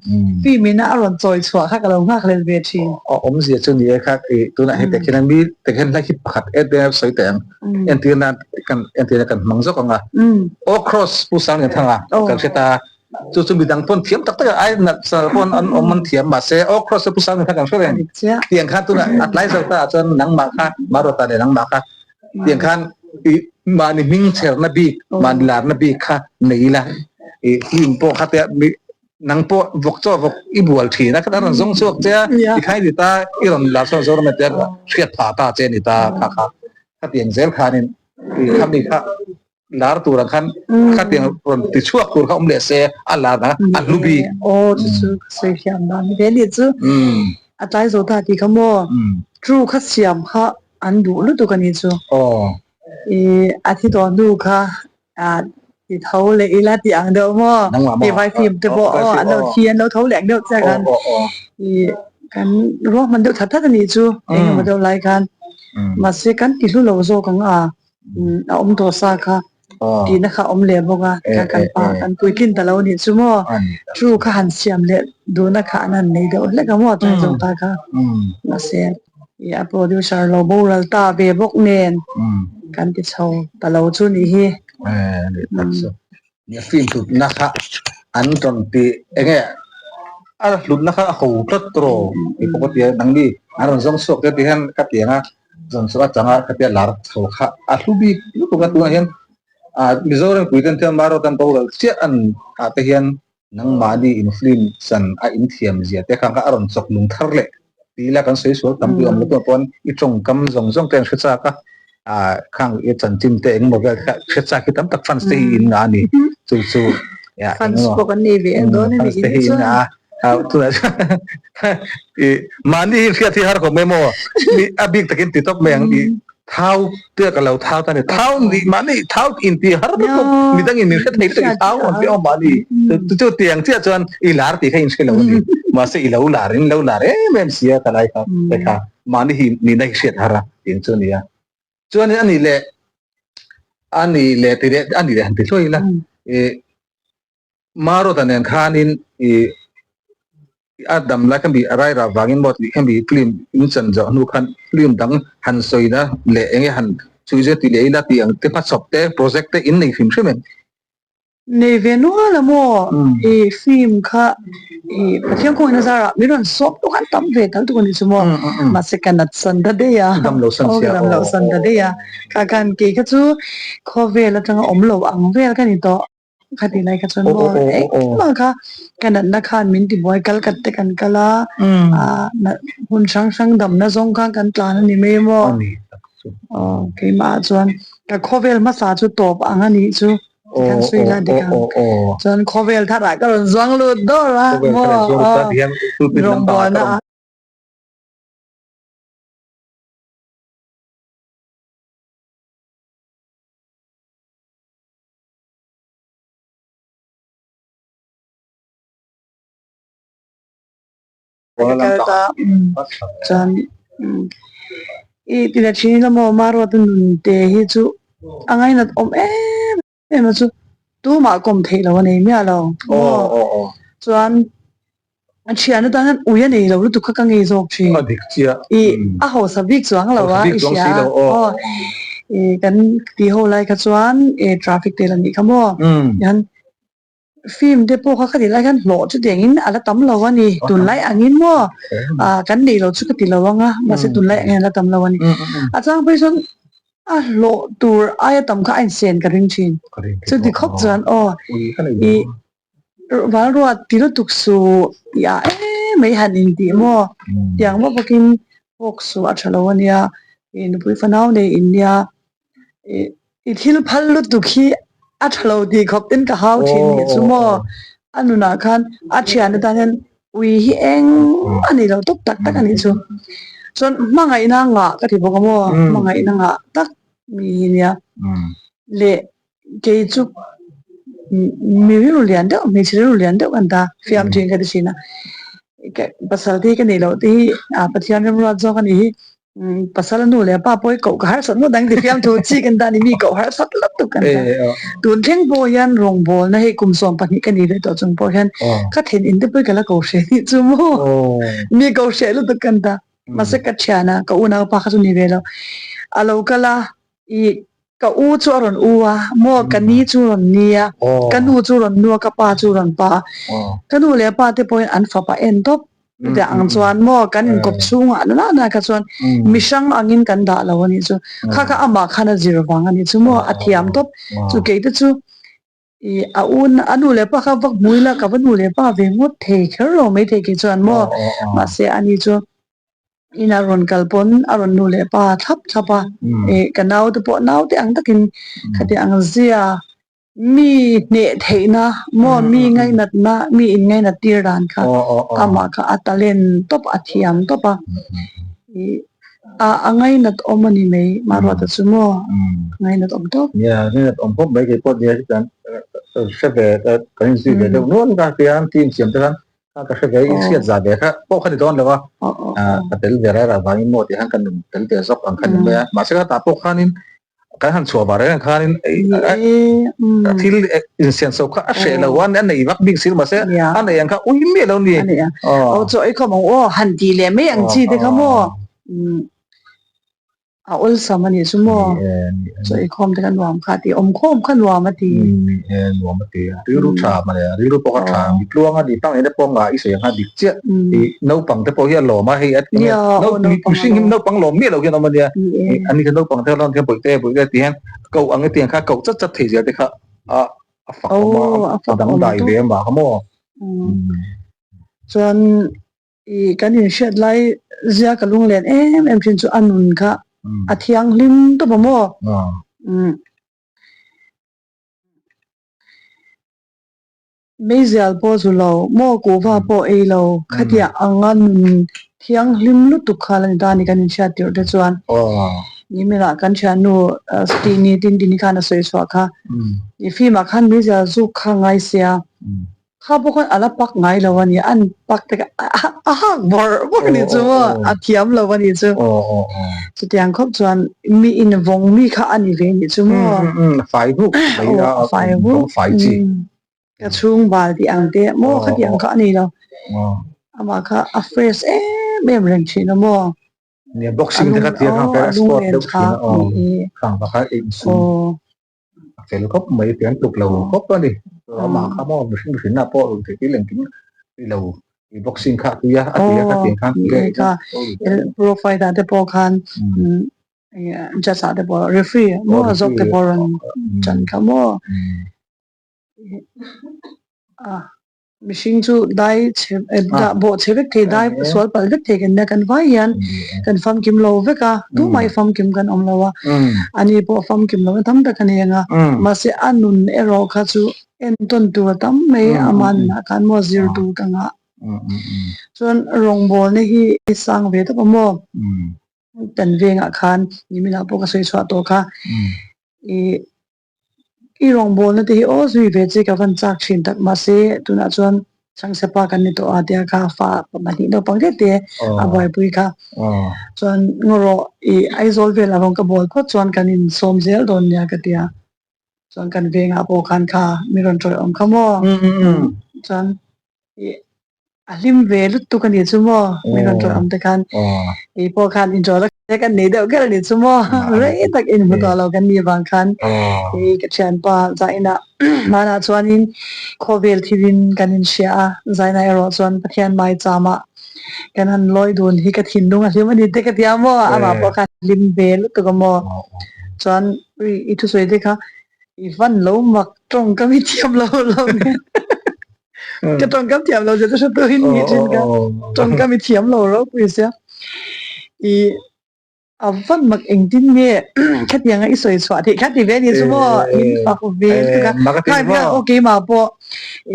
S2: film in a rawn chawi chhuah kha ka lo nghak hlel ve thin.
S1: Awmzia chu ni e kha i tunah hei teh khian mi teh khian hla hi pakhat em em sawi teh ang. Entir nan kan entir nan kan hmang zawk ang a. Aw cross Pu Sanglianthanga kan hre ta. Chu chu midang pawn thiam tak tak ai nat sal pawn an awm an thiam mahse aw cross Pu Sanglianthanga kan hre reng. Tiang khan tunah a tlai zo ta ah chuan nangmah kha Maruata leh nangmah kha tiang khan i mahni hming chherna bik mahni larna bik kha nei ila i film pawh kha te mi Nang pawh vawk chaw vawk i bual thin a, kha rawn zawng chhuak che a, i khai ni ta, i rawn lar sawn Zoram te hriat phah ta che ni ta kha kha khatiang zel khanin i khami kha lar tur ang khan khatiang rawn ti chhuak tur kha awm leh se a lar dang a hlu bik.
S2: Aw chu chu ka sawi thiam dan ni ve ni chu a tlai zo ta tih kha maw true kha siam kha an duh lutuk a ni chu. I a thi tawh hnu kha ti tho leh ila tih ang deuh maw ti vai film te pawh aw an lo thi an lo tho leh ang deuh chiah khan i kan ruahman deuh that that a nih chu eng emaw deuh lai khan mahse kan ti hlu lo zawk ang a a awm tawh sa kha tihna kha a awm leh bawk a tikhan kan pa kan puitlin ta lo a nih chu maw true kha han siam leh duhna kha an han nei deuh hlek a maw tlai zawk ta kha mahse I a producer lo boral ta ve bawk nen kan ti chho ta lo chu nih hi.
S1: Nia film hlutna kha an rawn ti enge a hlutna kha a ho tlat tawh tih pawh ka ti a nangni an rawn zawng chhuak te ti hian ka ti ang a zawn chhuak atanga ka tia lar chho kha a hlu bik lutuk a tunah hian Mizoram puiten chuan Maruat an boral chiah an ah te hian Nangmahni in film chan a in thiam zia te kha a rawn chawk lung thar leh ti ila kan sawi sual tam pui awm lo pawh pawn i tawngkam zawng zawng te an hre chak a, ah khang i chanchin te engemaw vel kha hre chak hi tam tak fans te hi in ngah a ni chu chu
S2: fans pawh kan nei ve em dawn a ni
S1: fans te hi in ngah a tunah chuan i mahni hi hriat hi har khawp mai maw a bik takin ti tawp mai ang i Thau te ka lo thau ta ni. Thau ni mahni thau in ti har lutuk midang in min hre thei lutuk i thau an ti awm mahni. Chu chu tiang chiah chuan i lar tih kha in hre lo a ni. Mahse i lo lar in lo lar em em si a ka lai kha te kha mahni hi nihna hi hriat har a tiang chu a ni a. Chuanin a nih leh a nih leh ti leh a nih leh han ti hluai ila i Maruata nen khanin i a dam lai khan bi a rai rah vangin maw tih khan bi film in chan zawh hnu khan film dang han sawina leh enge han chhui zui tih leh ila tih ang te hmachhawp te project te in nei hrim hrim em?
S2: Nei ve nual a maw i film kha i Pathian kawngin a zarah min rawn sawp tuk an tam ve tal tuk a nih chu maw mahse ka nat san ta daih a aw ka dam loh san ta daih a kha khan kei kha chu khawvel atanga awm lo ang vel ka ni tawh. Khati lai kha chuan maw engmah kha ka natna khan min ti buai kal khat te kan kal a hun hrang hrang damna zawng khan kan tlan a ni mai maw aw keimah ah chuan ka khawvel hmasa chu tawp ang a nih chu tikhan sawi la dik ang chuan khawvel thar ah ka rawn zuang lut dawr a maw aw rawngbawlna ah. Kal ta chuan i ti leh thin ila maw Maruata nun te hi chu a ngainat awm em em a chu tumah kawm theih loh a nei miah lo maw chuan A thian atan hian ui a nei lo lutuk kha ka ngei zawk thin.
S1: A dik chiah.
S2: I a hausa bik chuang lo a, i hria a. Aw i kan tih ho lai kha chuan i traffic te la nih kha maw. Hian Film te pawh kha ka ti lai khan hlawh chu tiangin a la tam lo a ni. Tunlai angin maw kan neih loh chu ka ti lo ang a, mahse tunlai angin a la tam lo a ni. A chang phei chuan a hlawh tur aia tam kha a insen ka ring thin. Chuti khawp chuan aw i Valruat ti lutuk suh tih ah em mai han intih maw tiang bawk bawkin fawk suh a tha lo a nia i nupui fanau nei in nia i thil phal lutuk hi a tha lo tih khawp ten ka hau thin nih chu maw a nunah khan a thian atan hian ui hi eng a ni lo tawp tak tak a nih chu chuan hmangaihna ngah ka ti bawk a maw hmangaihna ngah tak mi hi nia leh Kei chu mi rilru lian deuh hmeichhe rilru lian deuh kan ta fiam thin ka ti thin a pasal te hi ka neih loh te hi ah Pathian remruat zawk a nih hi pasal a nu leh a pa pawh hi koh ka harsat ngawt ang ti fiam thu chi kan ta a ni mi koh harsat hlap tuk kan ta tun thleng pawh hian rawngbawlna hei kum 12 ka nih ve tawh chung pawh hian ka then in te pawh hi ka la ko hreh nih chu maw mi ko hreh lutuk kan ta mahse ka thian a ka unaupa kha chu ni ve lo a lo kal a I ka u chu a rawn u a, maw ka ni chu rawn ni a, ka nu chu rawn nu a, ka pa chu rawn pa a. Ka nu leh pa te pawhin an fapa en tawp chutiang ang chuan maw kan inkawp chhungah na na na kha chuan mihrang angin kan dah lo a nih chu. Kha kha amah khan a zir vang a nih chu maw a thiam tawp. Chu kei te chu i a u a nu leh pa kha vak hmui la ka va nu leh pa ve ngawt thei kher lo mai thei kei chuan maw mahse ani chu ina rawn kal pawn a rawn nu leh pa thlap thlap a ih ka nau te pawh nau te ang takin khati ang zia mi hneh theihna maw mi ngainatna mi in ngainat tir dan kha amah kha a talent tawp a thiam tawp a ih A a ngainat awm a ni mai Maruata chu maw a ngainat awm tawp.
S1: Nia ngainat awm khawp mai kei pawh nia chuan ka hre ve kan inzui ve deuh nual ka tia team siam te khan ka hre ve i hriat zah ve kha pawh kha ni dawn lo a ka tel ve rai rah vangin maw tih khan ka nun tel ve zawk ang kha ni mai a mahse ka tah pawh khanin kan han chhuah vah reng khanin thil insian so kha a hreh lo a a nei vak bik si lo mahse a nei ang kha ui miah lo ni
S2: aw chaw ei khawm ang aw han ti leh mai ang chi te kha maw a awlsam a nih chu maw chaw ei khawm te kha nuam kha a ti awm khawm kha nuam a ti
S1: nuam a ti rilru tha mah le rilru pawh kha tha mitluang a ni tang ene pawh ngah i sawi ang kha dik chiah i naupang te pawh hi a lawm a hei a ti mihring hi naupang lawm miah lo hian awm a nia ani kha naupang te hian bawihte bawihte tih hian koh ang etiang kha koh chat chat thei zel te kha a a fak awm a a dangdai ve mah kha maw
S2: chuan i kan inhriat lai zia ka lunglen em em thin chu a nun kha a thianghlim tawp a maw Meizial pawh zu lo, maw kuhva pawh ei lo, khatiah anga nun thianghlim lutuk kha la ni ta a ni kan inhriat tirh te chuan. Niminah kan thiannu Stini Tintini khan a sawi chhuah kha, i film ah khan meizial zuk kha ngai sia, kha pawh khan a la pak ngai lo a ni, an pak te kha a hak bawrh bawrh a ni chu maw, a thiam lo a ni chu. Chutiang khawp chuan mi invawng mi kha a ni ve nih chu maw?
S1: Fai vuk mai a,
S2: fai vuk
S1: fai chi.
S2: Ka chhung bal tih ang te maw kha tih ang kha a ni lo. Amah kha a fresh em em reng thin a maw?
S1: Nia boxing te kha tia kha a sport deuh thin a aw. Khang kha insum. A fel khawp mai pian tluk lo khawp a ni. Amah kha maw mihring mihrinna pawh theih tir engkim ni lo i boxing kha a tui a a ti a kha tiang khan
S2: ti kha pro fighter te pawh khan judge ah te pawh referee maw zawk te pawh rawn chan kha maw a. Mihring chu dai chhe dah bawh chhe vek thei dai sual palh vek thei kan nia kan vai hian kan famkim lo vek a tumah hi famkim kan awm lo a ani pawh famkim lo na tam tak a ni ang a mahse a nun erawh kha chu entawn tur a tam mai ama nunah khan maw zir tur ka ngah chuan rawngbawlna hi sang ve tawp a maw kan vengah khan niminah pawh ka sawi chhuah tawh kha ih. I rawngbawlna te hi aw zui ve che ka van chak thin tak mahse tunah chuan Changsepa kan ni tawh a tia kha fa pahnih naupang te te a buaipui kha chuan ngaw rawh i Aizawl velah rawn ka bawl phawt chuan kan insawm zel dawn nia ka tia chuan kan vengah pawh khan kha mi rawn tawih awm kha maw chuan i. A hlim ve lutuk a nih chu maw? Min rawn ṭawlh awm te khan kei pawh khan inṭawlh a kan nei deuh kher a nih chu maw? Rei tak inhmu tawh lo kan nih vang khan kei ka ṭhianpa Zainah hmanah chuanin khawvel thilin kan inhria a, Zainah erawh chuan Pathian maichama kan han lawi dun hi ka thinlung a hlim a ni te ka ti a maw? Amah pawh khan hlim ve lutuk a maw? Chuan i thusawi te kha i van lo mak tawngkam i thiam lo lo nen. Ka tawngkam thiam lo zet a hre turin ni thin ka tawngkam i thiam lo ropui sia. I a van mak engtin nge khatianga i sawi chhuah theih kha ti ve ni chu maw min fak ve lutuk a. Khai hian aw keimah pawh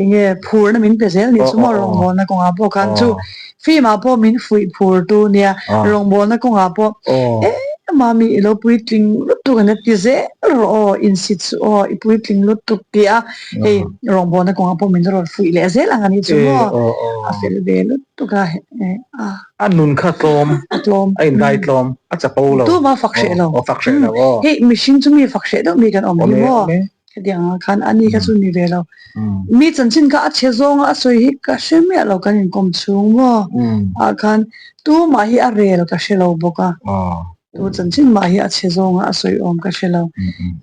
S2: enge phurna min pe zel ni chu maw rawngbawlna kawngah pawh khan chu film ah pawh min fuih phur tu nia rawngbawlna kawngah pawh e mami i lo puitling lutuk an ti zel rawh aw insit suh aw i puitling lutuk ti a. Hei rawngbawlna kawngah pawh min rawn fuih leh zel ang a nih chu maw? A fel ve lutuk a a.
S1: A nun kha tlawm.
S2: A tlawm.
S1: A indai tlawm. A chapo lo.
S2: Tuma fak hreh lo.
S1: Aw fak hreh lo aw.
S2: Hei mihring chu mi fak hreh deuh mi kan awm hi maw? Hetiang ang khan ani kha chu ni ve lo. Mi chanchin kha a chhe zawnga a sawi hi ka hre miah lo kan inkawm chhung maw? Ah khan tumah hi a rel ka hre lo bawk a. Tu chanchin mah hi a chhe zawnga a sawi awm ka hre lo.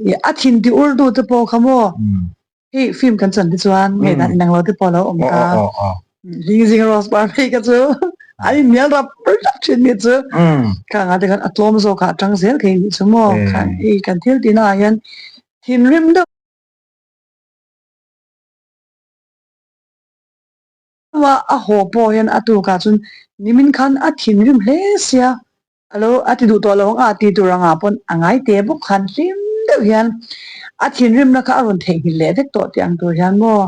S2: I a thin ti ur tu te pawh kha maw? Hei film kan chan te chuan ngaihdan inang lo te pawh a lo awm ta. Hling zing rose par phei kha chu an inhnial rap rap thin nih chu. Khang ah te khan a tlawm zawk ah a tang zel thei nih chu maw? Khan hei kan thil tihna ah hian thinrim deuh a haw pawh hian a tukah chuan nimin khan a thinrim hle sia. Alo a ti duh tawh lo ang a ti tur anga pawn a ngai te bawk khan hlim deuh hian a thinrimna kha a rawn theihnghilh leh vek tawh tih ang tur hian maw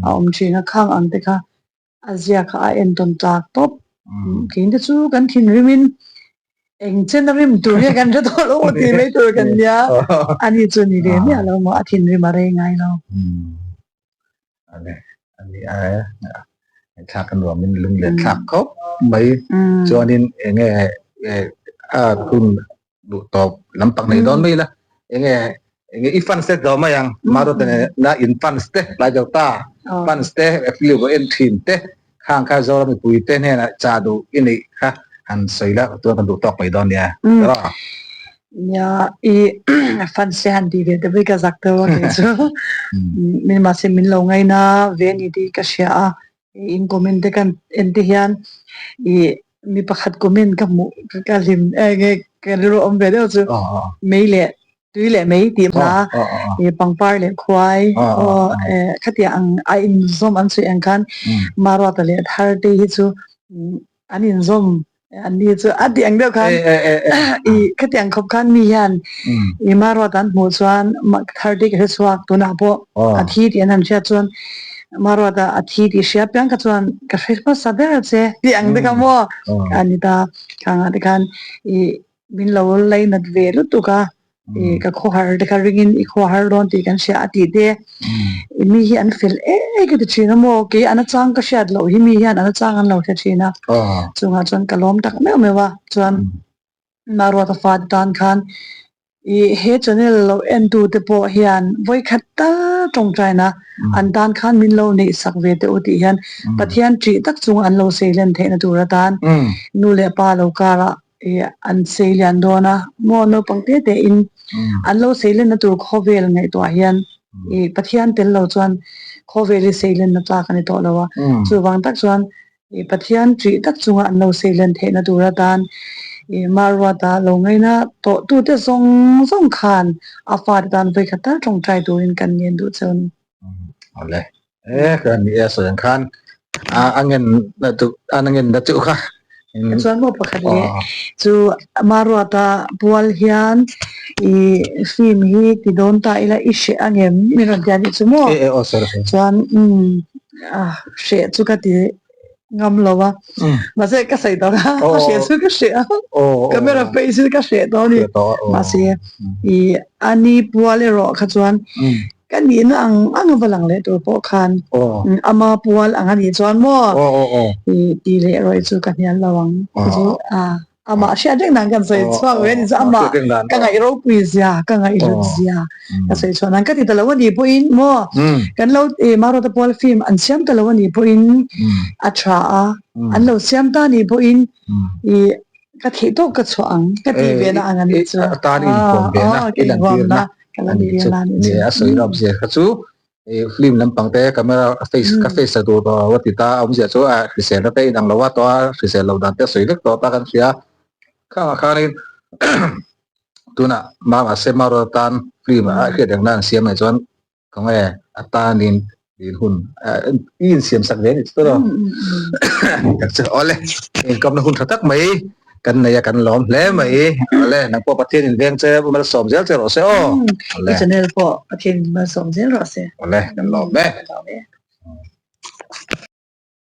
S2: a awm thin a, khang ang te kha a zia kha a entawn tlak tawp. Kein te chu kan thinrimin eng chen a rim tur nge kan hre tawh lo maw tih mai tur kan nia, ani chu ni ve miah lo maw a thinrim a rei ngai lo.
S1: Ani a thlak a nuam in lung leh thlak khawp mai chuanin enge a hun duh tawp lampang nei dawn mai ila enge enge i fans te daw mai ang maruti na in fans te tlai deuh ta fans te film en thin te khang kha Zoram mipui te hnenah cha duh i neih kha han sawi la chuan kan duh tawk mai dawn nia tiraw.
S2: Nia i fans te han tih ve te pawh hi ka zak deuh a kei chu min mahse min lo ngaina ve a ni tih ka hria a in comment te kan en te hian i mi pakhat comment ka hmuh ka hlim nge ka rilru awm ve deuh chu mei leh Tui leh mei tih hla i pangpar leh khuai aw khatiang ang a inzawm an chhuih ang khan Maruata leh Tharte hi chu an inzawm an ni chu a tih ang deuh khan i khatiang khawp khan mi hian i Maruata an hmuh chuan Tharte ka hre chhuak tunah pawh a thi tih an han hriat chuan Maruata a thi tih hria piang kha chuan ka hre hmasa ber che tih ang te kha maw a ni ta khangah te khan i Min lo lainat ve lutuk a, i ka khawhar te kha ringin i khawhar dawn tih kan hria a tih te, i mi hi an fel em ka ti thin a maw, kei an achang ka hriat loh hi mi hian an achang an lo hre thin a, chungah chuan ka lawm tak meuh meuh a, chuan Maruata fate tan khan i he channel lo en tu te pawh hian vawikhat tal tawngtaina an tan khan min lo neih sak ve teh u tih hian Pathian ṭih tak chunga an lo seilen theihna tur atan nu leh pa lo karah I an sei lian dawn a, maw naupang te te in an lo sei lenna tur khawvel ngaihtuah hian i Pathian tel lo chuan khawvel hi sei lenna tlak a ni tawh lo a, chuvang tak chuan i Pathian ṭih tak chunga an lo sei len theihna tur atan i Maruata lo ngaina tawh tute zawng zawng khan a fate tan vawikhat tal ṭawngṭai turin kan ngen duh cheu a ni.
S1: Awle. E ka ni e sawi ang khan a a ngen na chu a ngen na chu kha.
S2: Chuan maw pakhat leh chu Maruata pual hian i film hi ti dawn ta ila i hreh angem min rawn ti a nih chu maw.
S1: E e aw sorry sorry.
S2: Chuan umm a hreh chu ka ti ngam lo a mahse ka sawi tawh a ka hreh chu ka hreh a camera face chu ka hreh tawh a ni mahse i ani pual erawh kha chuan ka nihna ang ang a va lang leh tur pawh khan ama pual ang a nih chuan maw i ti leh erawh hi chu ka hnial lo ang chu a. Amah hriat reng dan kan sawi chhuak ve a ni chu amah ka ngaih ropui zia ka ngaih hlut zia ka sawi chhuah nan ka ti ta lo a nih pawhin maw kan lo ih Maruata Pawl film an siam ta lo a nih pawhin a tha a an lo siam ta a nih pawhin ih ka theih tawk ka chhuah ang ka tih ve na ang a nih chu
S1: a tan inhuam ve na
S2: ka inhuam na ka lan tir na a nih chu
S1: a sawi rap zia kha chu film lampang te camera face ka face la tur tawh a ti ta a awmzia chu a hrisel na te inang lo a tawh a hrisel loh dan te a sawi vek tawh ta kan hria khangah khanin tunah mama sema rawt atan film a hriat reng nan an siam anih chuan khawnge a tanin din hun i insiam sak ve a ni chu tawh tak chu awle inkawmna hun tha tak mai kan nei a kan lawm hle mai awle nang pawh Pathian in veng che malsawm zel che rawh se aw
S2: i channel pawh Pathian in malsawm zel rawh se
S1: awle kan lawm e.